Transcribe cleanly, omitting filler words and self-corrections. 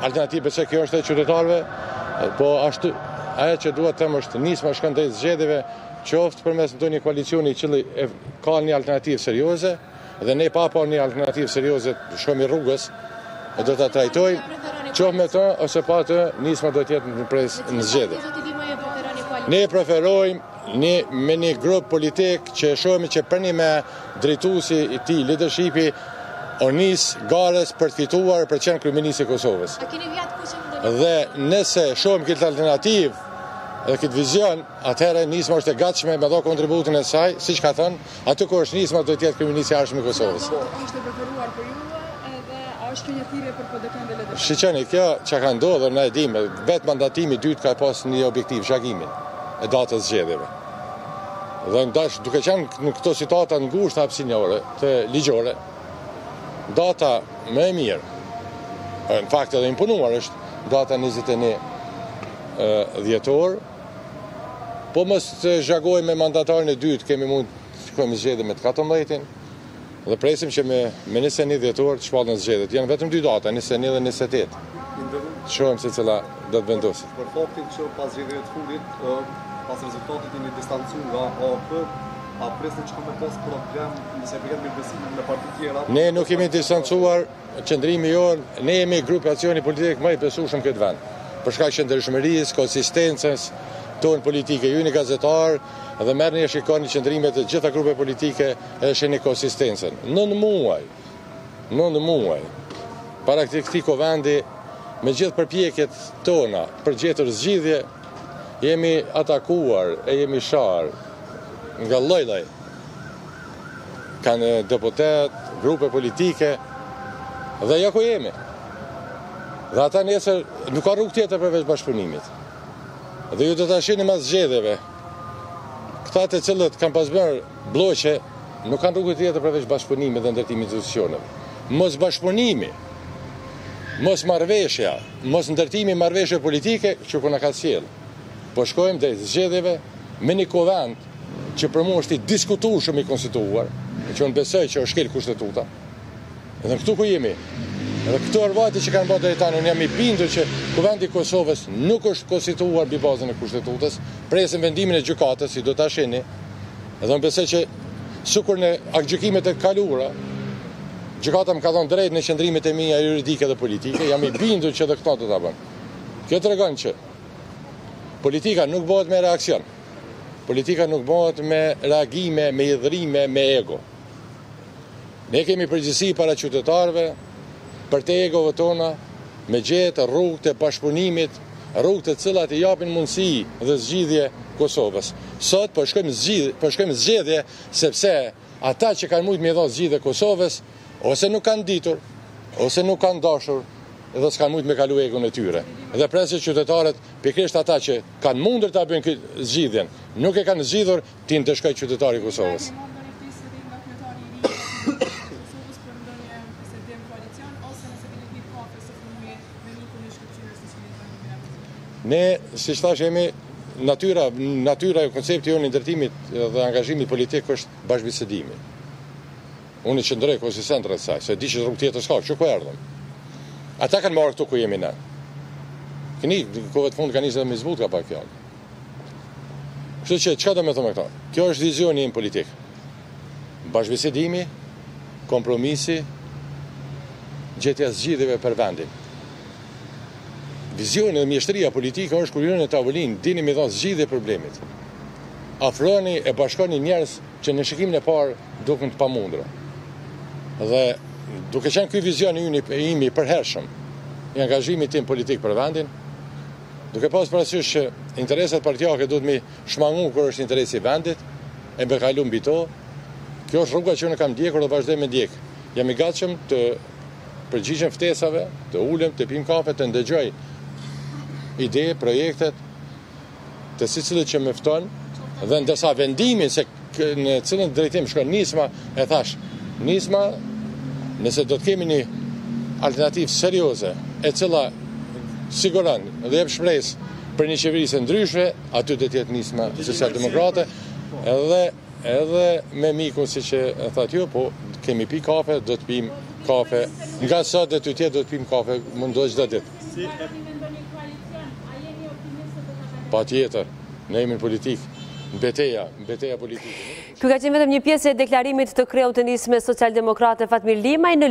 Alternativë besoj kjo është e qytetarëve, po ashtu ajo që dua të them është nisma shkon drejt zgjedhjeve, qoftë përmes ndonjë koalicioni i cili ka një alternativë serioze dhe ne pa pa një alternativë serioze shkojmë rrugës e do ta trajtojmë qoftë me të ose pa të nisma do të jetë në pres në zgjedhje. Ne preferojmë një me një grup politik që e shohim që përnjëme drejtuesi i tij, leadershipi, o nis garës për të fituar për të qenë kryeministri i Kosovës. A keni vija të kuqe me ndonjë? Dhe nëse shohim këtë alternativë dhe këtë vizion, atëherë nisma është e gatshme me dha kontributin e saj, siç ka thënë, aty ku është nisma do të jetë kryeministri i ardhshëm i Kosovës. Është e preferuar për ju edhe a është kjo një thirrje për PDK-në dhe LDK-në? Shiqoni, kjo që ka ndodhur ne e dimë, vetë mandatimi i dytë ka pas një objektiv zhagimi e datës zgjedhjeve. Dhe ndash, duke qenë në këto situata të ngushta hapësinore, të ligjore, data më e mirë, në fakt edhe imponuar është data 21 dhjetor, po mos të zhagojmë me mandatarin e dytë, kemi mund të shkojmë zgjedhje me të 14-in, Dhe presim që me, me 21 dhjetor të shpallen zgjedhjet. Janë vetëm dy data, 21 dhe 28. Të shohim se cila do të vendoset. Për faktin që pas zgjedhjeve të fundit, pas rezultatit jeni distancu nga AAK, a prisni që ka me pas problem nëse i përket mirëbesimit me parti tjera? Ne nuk jemi distancuar, qëndrimi jonë, ne jemi grupacioni politik më i besueshëm në këtë vend. Për shkak qëndrueshmërisë, konsistencës tonë politike, ju jeni gazetar dhe merrni e shikoni qëndrimet e gjitha grupeve politike e shihni konsistencën. Nëntë muaj, nëntë muaj, para këtij kuvendi, me gjithë përpjekjet tona për gjetur zgjidhje, jemi atakuar e jemi sharë nga lloj-lloj. Kanë deputet, grupe politike, dhe ja ku jemi. Dhe ata nesër nuk ka rrugë tjetër përveç bashkëpunimit. Dhe ju do ta shihni mas zgjedhjeve. Këta të cilët kanë pas bërë blloqe nuk kanë rrugë tjetër përveç bashkëpunimit dhe ndërtimit të institucioneve. Mos bashkëpunimi, mos marrëveshja, mos ndërtimi i marrëveshjeve politike që ku na ka sjellë. Po shkojmë drejt zgjedhjeve me një kuvend që për mua është i diskutueshëm i konstituuar, që unë besoj që është shkel kushtetuta. Edhe këtu ku jemi, edhe këto arvajtje që kanë bërë deri tani, unë jam i bindur që Kuvendi i Kosovës nuk është konstituuar mbi bazën e kushtetutës, presim vendimin e gjykatës, si do ta shihni. Edhe unë besoj që sikur në aktgjykimet e kaluara, gjykata më ka dhënë drejt në qëndrimet e mia juridike dhe politike, jam i bindur që edhe këto do ta bën. Kjo tregon që politika nuk bëhet me reaksion. Politika nuk bëhet me reagime, me hidhërime, me ego. Ne kemi përgjegjësi para qytetarëve, përtej egove tona, me gjetë rrugë të bashkëpunimit, rrugë të cilat i japin mundësi dhe zgjidhje Kosovës. Sot po shkojmë zgjidhje, po shkojmë zgjedhje sepse ata që kanë mujtë me i dhënë zgjidhje Kosovës ose nuk kanë ditur, ose nuk kanë dashur dhe s'kanë mujtë me kalu egon e tyre. Dhe pres që qytetarët, pikërisht ata që kanë mundur ta bëjnë këtë zgjidhjen, nuk e kanë zgjidhur, T'i ndëshkojë qytetari i Kosovës. Ne, siç thashë, jemi natyra, natyra e koncepti jonë i ndërtimit dhe angazhimit politik është bashkëbisedimi. Unë qëndroj konsistent rreth saj, se di që rrugë tjetër s'ka, që ku erdhëm. Ata kanë marrë këtu ku jemi ne. Këni, kohëve të fundit kanë nisë edhe me zbut ka pak fjalë. Kështu që, çka do me thënë me këto? Kjo është vizioni im politik. Bashkëbisedimi, kompromisi, gjetja zgjidhjeve për vendin. Vizioni dhe mjeshtëria politike është kur ju në tavolinë dini me dhënë zgjidhje problemit. Afroni e bashkoni njerëz që në shikimin e parë duken të pamundura. Dhe duke qenë ky vizion i yni imi i përhershëm, i angazhimit tim politik për vendin, Duke pas parasysh që interesat partiake duhet mi shmangu kur është interesi i vendit, e me kalu mbi to, kjo është rruga që unë kam ndjekur dhe vazhdoj me ndjek. Jam i gatshëm të përgjigjem ftesave, të ulem, të pim kafe, të ndëgjoj ide, projektet, të secilit që më fton, dhe ndërsa vendimin se në cilën drejtim shkon nisma, e thash, nisma, nëse do të kemi një alternativë serioze, e cila siguron dhe jep shpresë për një qeverisje ndryshe, aty do të jetë nisma socialdemokrate, edhe edhe me mikun siç e thatë ju, po kemi pi kafe, do të pim kafe. kafe. Nga sot e tutje do të pimë kafe, mundohet çdo ditë. Patjetër, ne jemi në politikë, në beteja, në beteja politike. Ky ka qenë vetëm një pjesë e deklarimit të kreut të Nismës Socialdemokrate Fatmir Limaj në.